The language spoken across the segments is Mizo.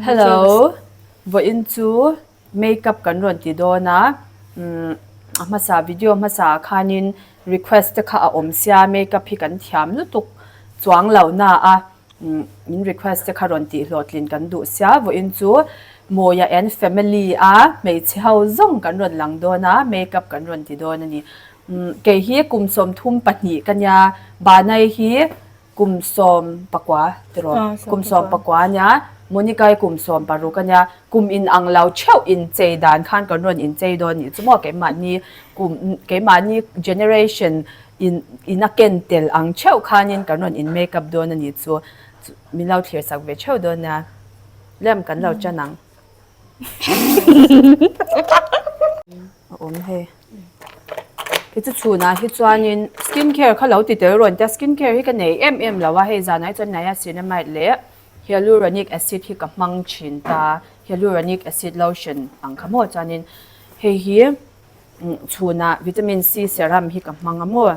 Hello, vawiin chu makeup kan rawn ti dawn a, umm a hmasa video hmasa ah khanin request te kha a awm sia makeup hi kan thiam lutuk chuang lo na a umm min request te kha rawn tih hlawhtlin kan duh sia vawiin chu Mawia and family a hmeichhe ho zawng kan rawn lang dawn a makeup kan rawn ti dawn a ni umm kei hi kum 32 ka nia Banai hi Kum 19 tiraw? Kum 19 a nia, Monica-i kum 16 a nia, kum inang lo theuh inchei dan khan kan rawn inchei dawn nih chu maw? Keimahni kum, keimahni generation in in a ken tel ang theuh khanin kan rawn in make up dawn a nih chu. Min lo thlir sak ve theuh dawn nia. Lem kan lo tan ang. A awm hei. Kei chu chhunah hi chuanin skin care kha lo ti tel rawn tia skin care hi ka nei em em lo a hei zanah hi chuan niacinamide leh hyaluronic acid hi ka hmang thin ta hyaluronic acid lotion ang kha maw chuanin hei hi chhunah vitamin C serum hi ka hmang a maw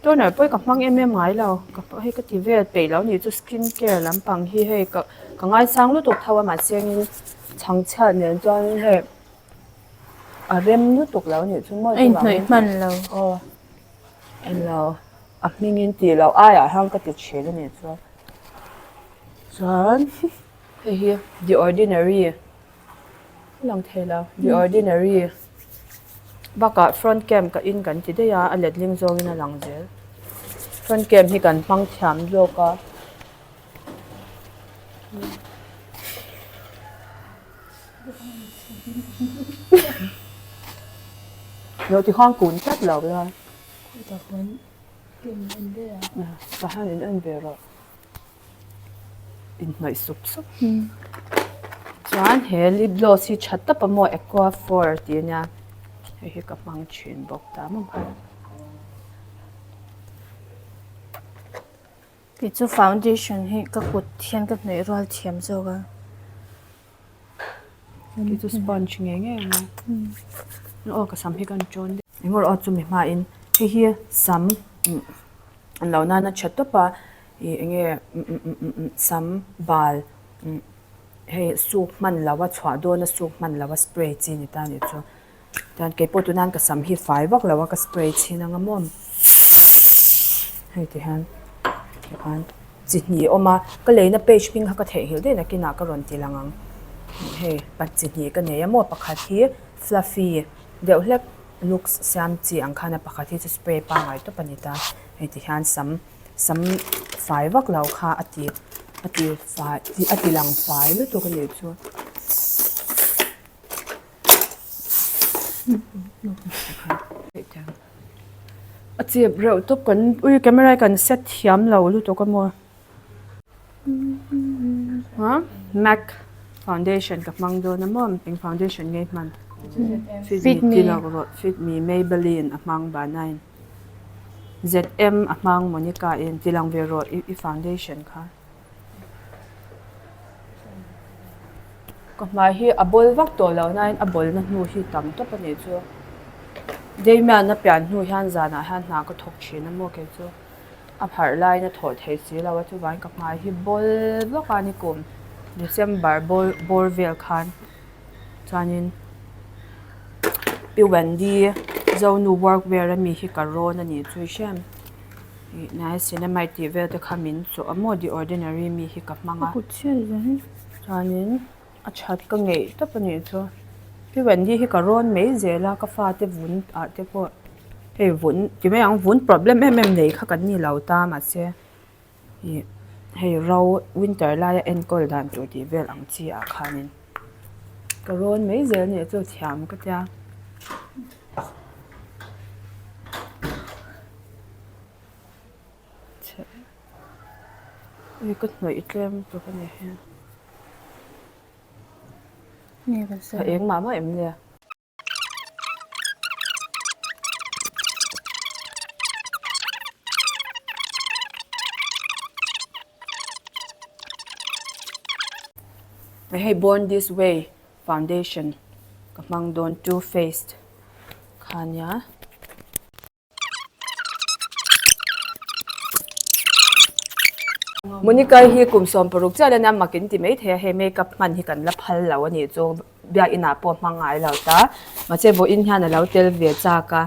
toner pawh hi ka hmang em em ngai lo ka hei ka ti vel peih lo ni chu skin care lampang hi hei ka ka ngaisang lutuk tho a mahse engin chhangchhiat nen chuan hei. A rem lutuk lo nih chu maw A inhnawih hman lo. Aw englo a hmingin tih loh aiah hian ka ti thin a nih chu. Chuan hei hi the ordinary a lang thei lo the ordinary bakah front cam ka in kan ti daih a a letling zawngin a lang zel. Front cam hi kan hmang thiam zawk a. Lo ti khan kun tlat lo la. Ka han in en ve rawh. Inhnawih sup sup. Chuan he lip gloss hi tha tawp a maw Aquaphor tih a nia. Hei hi ka hmang thin bawk ta maw. Kei chu foundation hi ka kut hian ka hnawih rual thiam zawk a. Kei chu sponge ngei ngei ang a. Aw ka sam hi ka an tawn deuh. Engawr aw chumi hmain hei hi sam an lo nana tha tawp a ih eng nge sam bal hei suk hman lo a chhuah dawn a suk hman lo a spray chi ni ta nih chu. Chuan kei pawh tunan ka sam hi fai vak lo a ka spray chhin ang a maw hei ti hian tikhan chi hnih a awm a ka leina page hming kha ka theihnghilh daih nakinah ka rawn ti lang ang hei pa chi hnih ka nei a maw pakhat hi fluffy deuh hlek looks siam chi ang khan a pakhat hi chu spray pangngai tawp a ni ta hei ti hian sam sam fai vak lo kha a ti a ti fai a ti lang fai lutuk a nih chu. A chip reuh tawp kan ui camera hi kan set thiam lo lutuk a maw ha mac foundation ka hmang dawn a maw eng foundation nge hman fit me tih loh fit me maybelline a hmang banain zm a hmang monica in ti lang ve rawh i foundation kha. Ka hmai hi a bawl vak tawh loh nain a bawlna hnu hi tam tawp a nih chu. Damian a pian hnu hian zanah hian hna ka thawk thin a maw kei chu a pharh laiin a thawh thei si lo a chuvangin ka hmai hi bawl vak a ni kum December bawr bawr vel khan chuanin Pi Wendy Zonu work wear ami hi ka rawn a nih chu i hria em. Ih niacinamide tih vel te kha min chawh a maw the ordinary mi hi ka hmang a chuanin a that ka ngeih tawp a nih chu pi Wendy hi ka rawn mai zel a ka fate vun ah te pawh hei vun ti mai ang vun problem em em nei kha kan ni lo ta mahse ih hei ro winter laia enkawl dan tur tih vel ang chi ah khanin ka rawn mai zel a nih chu thiam ka tia. Hei ka hnawih tlem lutuk a ni hi. A eng mah mah em le? Hei born this way foundation ka hmang dawn too faced kha nia. Monica hi kum 16 chiah lena mak in ti mai thei a, hei makeup hman hi kan la phal lo a nih chu biakin ah pawh hmang ngai lo ta. Mahse vawiin hian a lo tel ve chak a,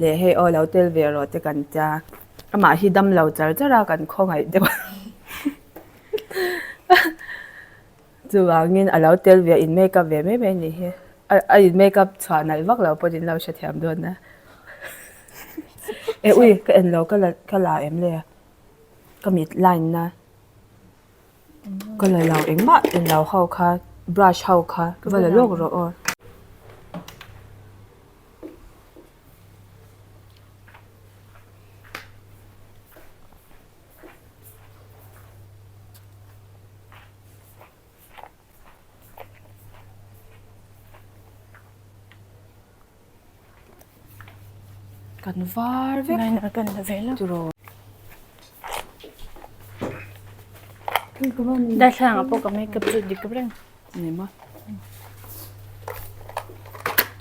leh hei aw lo tel ve rawh te kan tia. Amah hi dam lo char char a kan khawngaih deuh a. Chuvangin a lo tel ve a in makeup ve mai mai a nih hi. A in makeup chhuah nalh vak lo pawhin lo hrethiam dawn a. E ui ka en lo ka la ka la em le ka mit line na ka la lo engmah en lo ho kha brush ho kha va la lawk rawh aw. Kan var vek. Liner kan la ve lo. Tiraw. Darthlalang ah pawh ka makeup chu dik reng. Ni maw.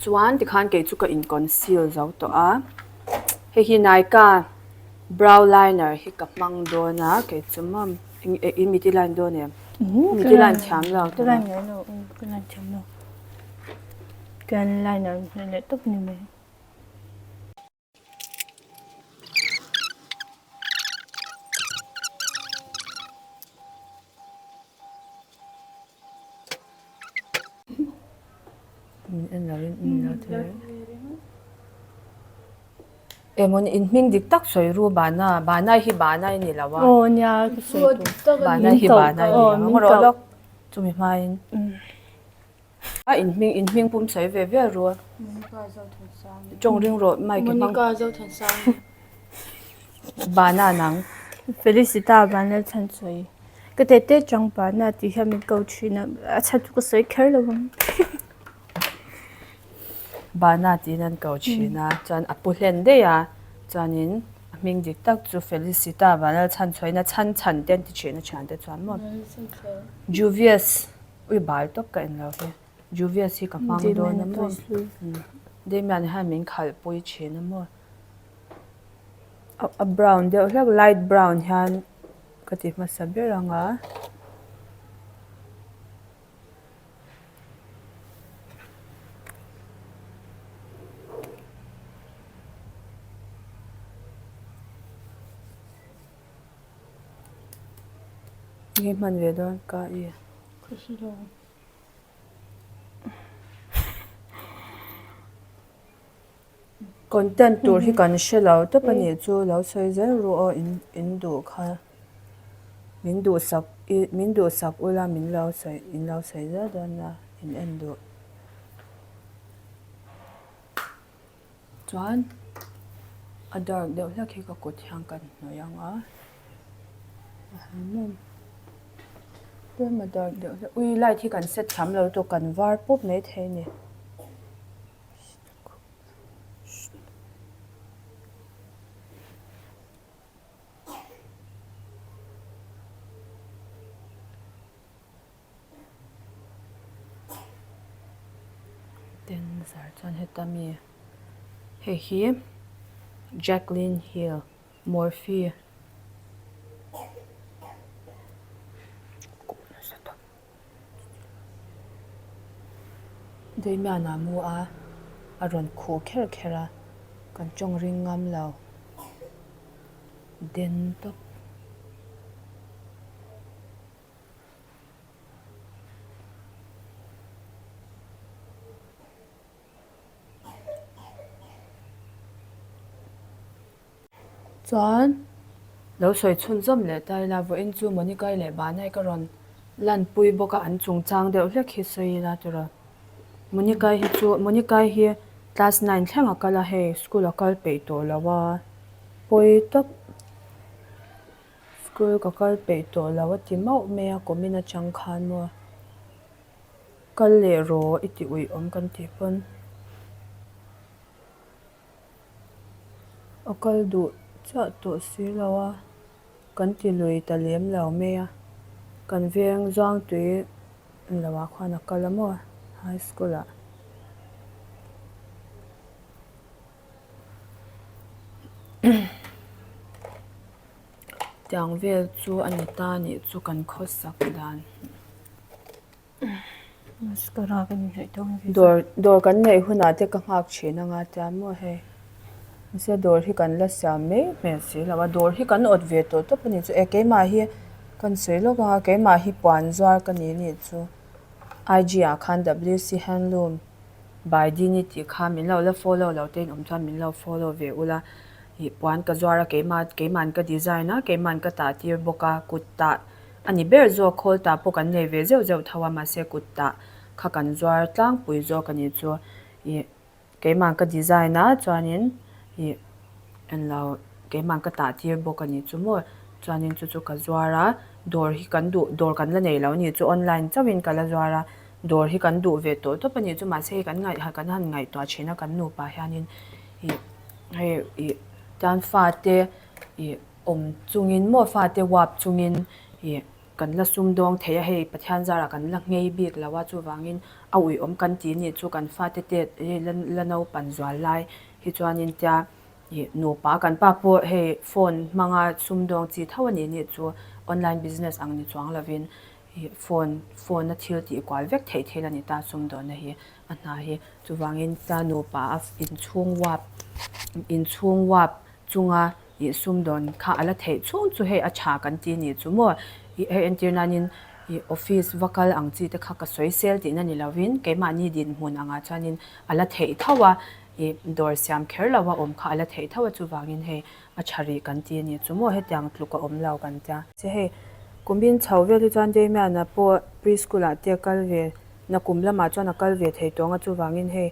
Chuan tikhan kei chu ka in conceal zo tawh a. Hei hi Nykaa brow liner hi ka hmang dawn a kei chu maw i mit i line dawn em? Mit i line thiam lo. Ka line ngai lo, ka line thiam lo. Ka liner hnawih leh tawp ni mai. Min en lo in min lo ti reng. Emaw in hming dik tak sawi ru bana bana hi bana i ni lo a. Aw nia ka sawi tur. Bana hi bana i ni lo a. Ngaw rawh lawk chumi hmain. A in hming in hming pum sawi ve ve ru a. Monica Zothansangi. Tawng ring rawh mic i hmang. Monica Zothansangi. Bana nang. Felicita Vanlalchhanchawii. Ka tete chang Bana tih hian min ko thin a, a chhan chu ka sawi kher lo ang. Bana tiin an ko thin a, chuan a pu hlen daih a, chuanin a hming dik tak chu Felicita Vanlalchhanchawii na chhan chhan te an ti thin a thiante chuan maw. Juvius. Ui bal tawp ka en lo hi. Juvius hi ka hmang dawn a maw. Damian hian min khalh pui thin a maw. A brown deuh hlek light brown hian ka ti hmasa ber ang a. Nge hman ve dawn ka i. Ka hre lo. Content tur hi kan hre lo tawp a nih chu lo sawi zel ru aw in in duh kha min duhsak i min duhsak ula min lo sawi in lo sawi zel dawn nia in en duh. Chuan a dark deuh hlek hi ka kut hian kan hnawih ang a tlem a dark deuh hlek ui light hi kan set thiam lo lutuk kan var pawp mai thei a ni. Ten zar chuan heta mi hei hi Jaclyn Hill Morphe Damian a mu a a rawn khuh kher kher a kan tawng ring ngam lo den tawp. Chuan lo sawi chhunzawm leh ta ila vawiin chu Monica-i leh Bana-i ka rawn lanpui bawk a an chungchang deuh hlek hi sawi ila tiraw Monica-i hi chu Monica-i hi class nine thleng a kal a hei school a kal peih tawh lo a pawi tawp. School ka kal peih tawh lo a ti mauh mai a kumin atang khan maw kal leh rawh i ti uih awm kan tih pawn a kal duh chiah tawh si lo a kan ti lui ta lem lo mai a kan veng zuangtui lo ah khuan a kal a maw high school ah. Tiang vel chu a ni ta nih chu kan khawsak dan. Dawr dawr kan neih hunah te ka nghak thin anga tia maw hei mahse dawr hi kan la siam mai hmel si lo a dawr hi kan awt ve tawh tawp a ni chu e keimah hi kan sawi lawk anga keimah hi puan zuar ka ni nih chu I_G ah khan W_C handloom by Dini tih kha min lo la follow lo te in awm chuan min lo follow ve ula ih puan ka zuar a keimah keiman ka design a keiman ka tah tir bawk a kut tah. A ni ber zawk, khawl tah pawh kan nei ve zeuh zeuh tho a, mahse kut tah kha kan zuar tlangpui zawk a ni chu. Ih keimah ka design a chuanin ih englo keimah ka tah tir bawk a ni chu maw. Chuanin chu chu ka zuar a, dawr hi kan duh dawr kan la nei lo a ni chu online chauhin ka la zuar a, dawr hi kan duh ve tawh tawp a ni chu mahse hei kan ngaih kan han ngaihtuah thin a kan nupa hianin ih hei ih tan fate ih. Awm chungin maw fate uap chungin ih kan la sumdawng thei a, hei Pathian zarah kan la nghei bik lo a, chuvangin a uiawm kan tih nih chu kan fate te hei la la naupan zual lai hi chuanin tia ih nupa kan pa pawh hei phone hmanga sumdawng chi tho a nih nih chu online business ang ni chuang lovin ih phone phone a thil tih kual vek theih thil a ni ta sumdawnna hi a hna hi chuvangin tia nupa a inchhung uap inchhung uap chunga ih sumdawn kha a la theih chhung chu hei a tha kan ti nih chu maw ih hei entir nanin ih office va kal ang chi te kha ka sawi sel tihna ni lovin keimahni dinhmun angah chuanin a la theih tho a ih dawr siam kher lo a awm kha a la theih tho a chuvangin hei a tha rih kan ti nih chu maw hetiang tluk a awm lo kan tia. Che hei kumin chho vel hi chuan Damian-a pawh preschool ah te a kal ve nakum lamah chuan a kal ve thei tawng a chuvangin hei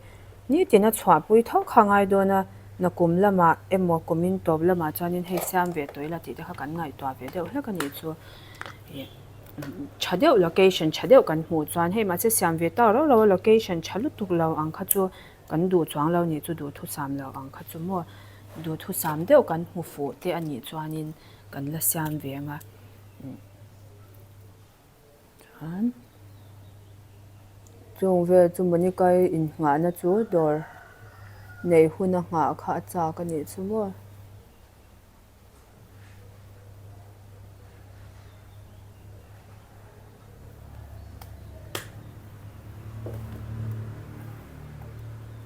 Nitin a chhuahpui tho kha ngai dawn a, nakum lamah emaw kumin tawp lamah chuanin hei siam ve tawh ila tih te kha kan ngaihtuah ve deuh hlek a nih chu. Ih tha deuh location tha deuh kan hmuh chuan hei mahse siam ve tau rauh rauh a location tha lutuk lo ang kha chu kan duh chuang lo nih chu duhthusam lo ang kha chu maw duhthusam deuh kan hmu fuh te a nih chuanin kan la siam ve ang a. Chuan chung vel chu Monica-i innghahna chu dawr neih huna nghah kha a chak a nih chu maw.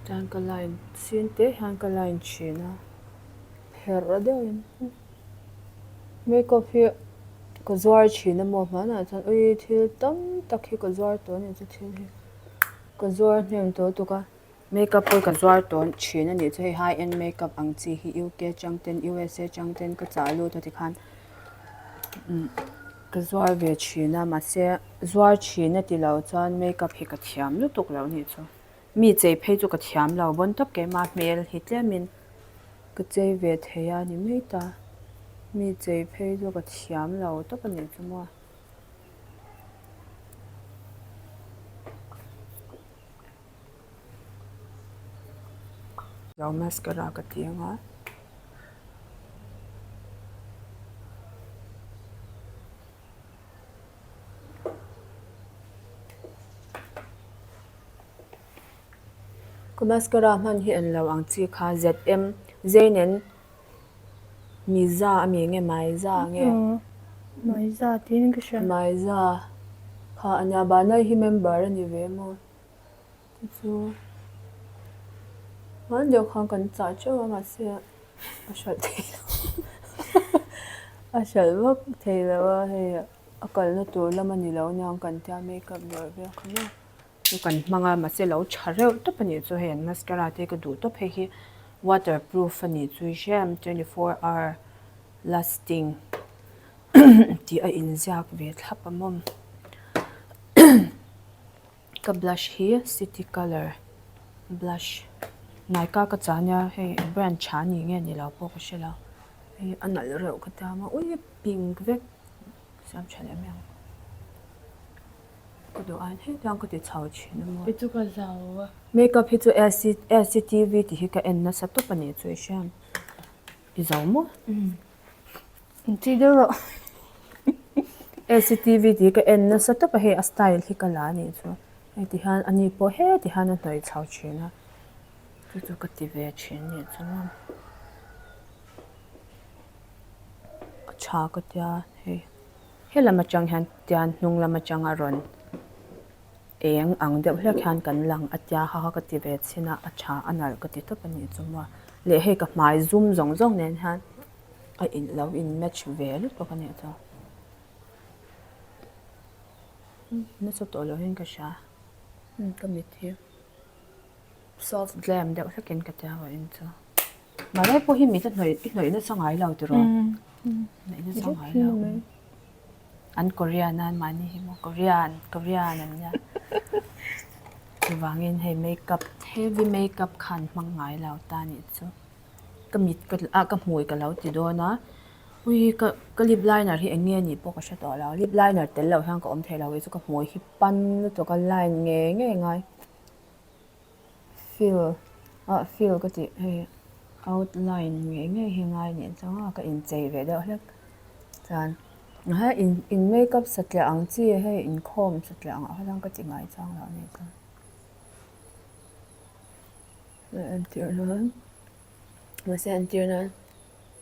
Chuan ka line sin te hian ka line thin a pherh deuhin. Makeup hi ka zuar thin a maw hmanah chuan ui thil tam tak hi ka zuar tawh a ni chu thil hi ka zuar hnem tawh tuk a makeup pawh ka zuar tawh thin a nih chu hei high end makeup ang chi hi U_K atang ten U_S_A atang ten ka chah lut a tikhan ka zuar ve thin a mahse zuar thin a tilo chuan makeup hi ka thiam lutuk lo a nih chu mi chei phei chu ka thiam lo bawn tawp keimah hmel hi tlemin. Ka chei ve thei a ni mai ta. Mi chei phei chu ka thiam lo tawp a nih chu maw. Lo mascara ka ti ang a. Ka mascara hman hi en lo ang chi kha ZM Zeinen Miza a mi nge Maiza nge Maiza tiin ka hria Maiza kha a nia Banai hi member a ni ve maw chu chu hman deuh khan kan chah teuh a mahse a hralh thei lo a hralh vak thei lo a hei a kalna tur lam a ni lo aniang kan tia makeup dawr vel kha maw. Chu kan hmang a mahse lo tha reuh tawp a nih chu hei an mascara te ka duh tawp hei hi waterproof a nih chu i hriam 24 hour lasting tih a inziak ve thlap a mawm ka blush hi city colour blush Nykaa ka chah ania hei brand tha ni nge ni lo pawh ka hre lo hei a nalh reuh ka tia maw ui pink vek siam tha leh mai ang. Ka duh aiin hetiang ka ti chho thin a maw. Kei chu ka zau a. Makeup hi chu LC LCTV tih hi ka en nasa tawp a nih chu i hriam. I zo maw? Umm. In ti deuh rawh. LCTV tih hi ka en nasa tawp a hei a style hi ka la a nih chu. Hei ti hian a ni pawh heti hian a hnawih chho thin a. Chu chu ka ti ve thin a nih chu maw. tha ka tia hei he lam atang hian tian hnung lam atanga rawn eng ang deuh hlek hian kan lang a tia kha kha ka ti ve chhin a a tha a nalh ka ti tawp a nih chu maw leh hei ka hmai zum zawng zawng nen hian a in lo in match ve lutuk a nih chu nasa tawh lo hian ka hria ka mit hi. Soft glam deuh hlekin ka tia vawiin chu. Mahse pawh hi mit a hnawih i hnawih nasa ngai lo tiraw? Hnawih nasa ngai lo. An Korean a mahni hi maw Korean Korean an nia. Chuvangin hei makeup heavy makeup khan hmang ngai lo ta nih chu. Ka mit ka ah ka hmui ka lo ti dawn a ui ka ka lip liner hi eng nge nih pawh ka hre tawh lo lip liner tel loh hian ka awm thei lo kei chu ka hmui hi pan lutuk a line ngei ngei ngai. Fill ah fill ka tih hei outline ngei ngei hi ngai nih chuan a ka inchei ve deuh hlek chuan he in in makeup satliah ang chi hei inkhawm satliah ang ah khan ka ti ngai chuang lo a nih chuan entir nan mahse entir nan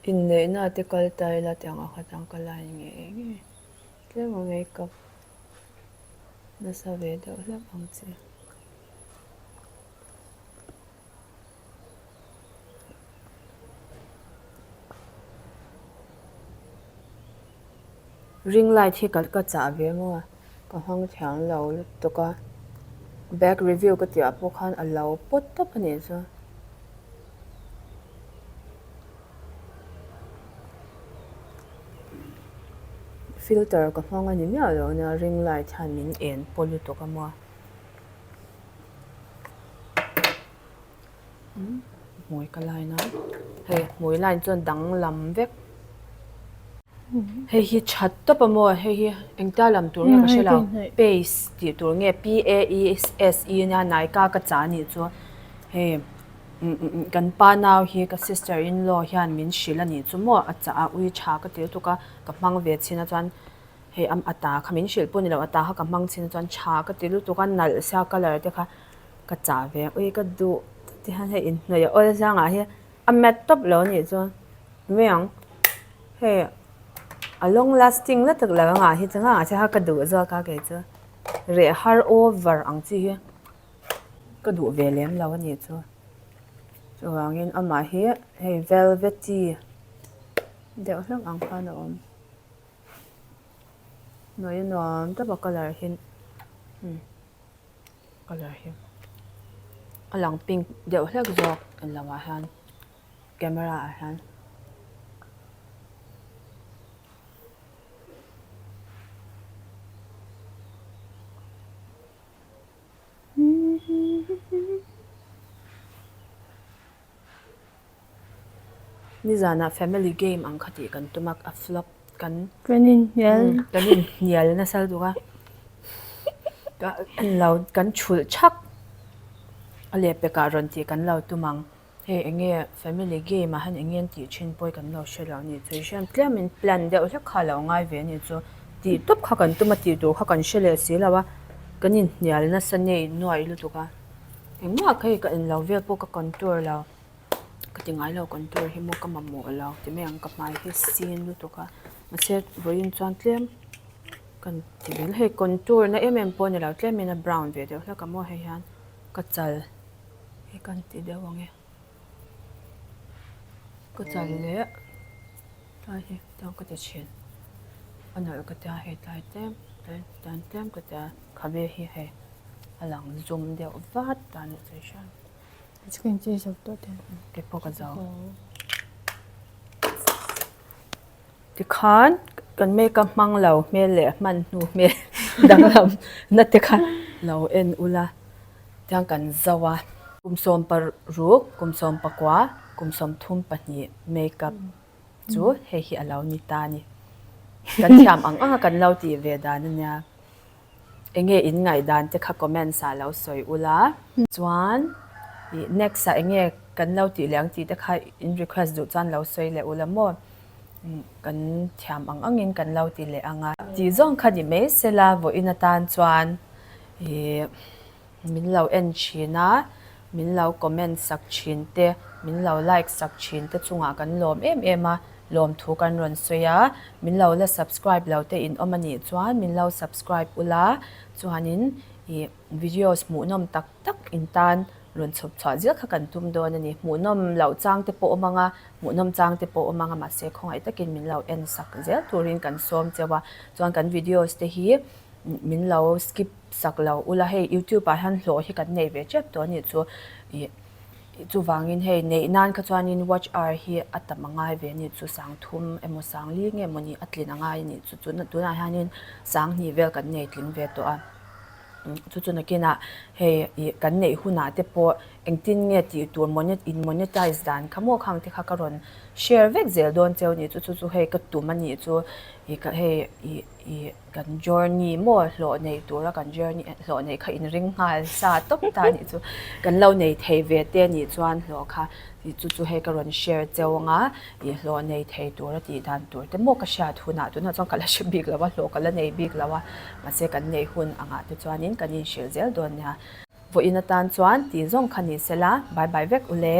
inneihna te kal ta ila tiang ah kha chuan ka line ngei ngei tlem a makeup. Nasa ve deuh hlek ang che. Ring light hi ka ka chah ve maw a, ka hmang thiam lo lutuk a, back review ka tih ah pawh khan a lo pawt tawp a nih chu. Filter ka hmang a ni miah lo nia ring light hian min en paw lutuk a maw hmui ka line a hei hmui line chuan danglam vek hei hi that tawp a maw hei hi engtia lam tur nge ka hre lo pace tih tur nge p a e s e nia Nykaa ka chah a nih chu hei. Kan pa nau hi ka sister in law hian min hrilh a nih chu maw a chah a ui tha ka ti lutuk a ka hmang ve chhin a chuan hei a ta kha min hrilh pawh ni lo a ta kha ka hmang chhin a chuan tha ka ti lutuk a nalh sia colour te kha ka chah ve a ui ka duh ti hian hei inhnawih a awl zangah hi a matte tawp lo a nih chuan mai ang hei a long lasting lutuk lo angah hi chuan ah hian ka duh zawk a kei chu reh har over ang chi hi. Ka duh ve lem lo a nih chu. Chuvangin amah hi hei velvety deuh hlauh ang khan a awm. Hnuai a nuam tawp a colour hi umm colour hi a lang pink deuh hlek zawk englo ah hian camera ah hian. Nizanah family game ang kha tih kan tum a, a flop kan Kan inhnial. Kan inhnial nasa lutuk a. Ka lo kan chhulh thak a lehpekah rawn tih kan lo tum ang. Hei eng nge family game ah hian eng nge an tih thin pawh hi kan lo hre lo a ni chu hriat tlem in plan deuh hlek kha a lo ngai ve a ni chu tih tawp kha kan tum a tih tur kha kan hre leh si lo a kan inhnial nasa nei nuai lutuk a engmah kha hei ka en lo vel pawh ka contour lo ka ti ngai lo contour hi maw ka mamawh lo ti mai ang ka hmai hi sin lutuk a mahse vawiin chuan tlem kan ti vel hei contour na em em pawh a ni lo tlem in a brown ve deuh hlek a maw hei hian ka chal. Hei kan ti deuh ang e. Ka chal leh tlai hi tiang ka ti thin. A nawlh ka tia hei tlai tlem tlai tan tlem ka tia khabe hi hei a lang zum deuh vat ta nih chu i hria. Screen chu i zo tawh teh. Keipawh ka zo. Tikhan kan makeup hmang lo hmel leh hman hnu hmel danglam na te kha lo en ula. Tiang kan zauh a. Kum 16, kum 19, kum 32 makeup chu hei hi a lo ni ta a ni. Kan thiam ang ang a kan lo tih ve dan a nia. Enge in ngaihdan te kha comments ah lo sawi ula. Chuan ih next ah enge kan lo tih leh ang tih te kha in request duh chuan lo sawi leh ula maw. Kan thiam ang angin kan lo ti leh ang a. Tih zawng kha ni mai sela vawiin atan chuan Ih min lo en thin a, min lo comment sak thin te, min lo like sak thin te chungah kan lawm em em a. Lawmthu kan rawn sawi a, min lo la subscribe lo te in awm a nih chuan min lo subscribe ula, chuanin ih videos hmuhnawm tak tak in tan rawn chhawp chhuah zil kha kan tum dawn a ni. Hmuhnawm loh chang te pawh awm ang a, hmuhnawm chang te pawh awm ang a, mahse khawngaih takin min lo en sak zel turin kan sawm cheu a, chuan kan videos te hi min lo skip sak lo ula, hei youtube ah hian hlawh hi kan nei ve tep tawh a nih chu ih. Chuvangin hei neih nan kha chuanin watch hour hi a tam a ngai ve a ni chu sangthum emaw sangli nge mawni a tlin a ngai a ni chu chu tunah hianin sanghnih vel kan nei tling ve tawh a chu chu nakinah hei ih kan neih hunah te pawh engtin nge tih tur monet in monetize dan kha maw khang te kha ka rawn share vek zel dawn cheu a ni chu chu chu hei ka tum a nih chu ih ka hei ih ih. Kan journey maw hlawh nei tura kan journey hlawh nei kha inring nghal sa tawp ta anih chu. Kan lo nei thei ve te anih chuan hlawh kha tih chu chu hei ka rawn share cheu anga ih hlawh nei thei tura tih dan tur te maw ka hriat hunah tunah chuan ka la hre bik lo a hlawh ka la nei bik lo a mahse kan neih hun angah te chuanin kan inhrilh zel dawn nia. Vawiin atan chuan tih zawng kha ni sela bye bye vek ule.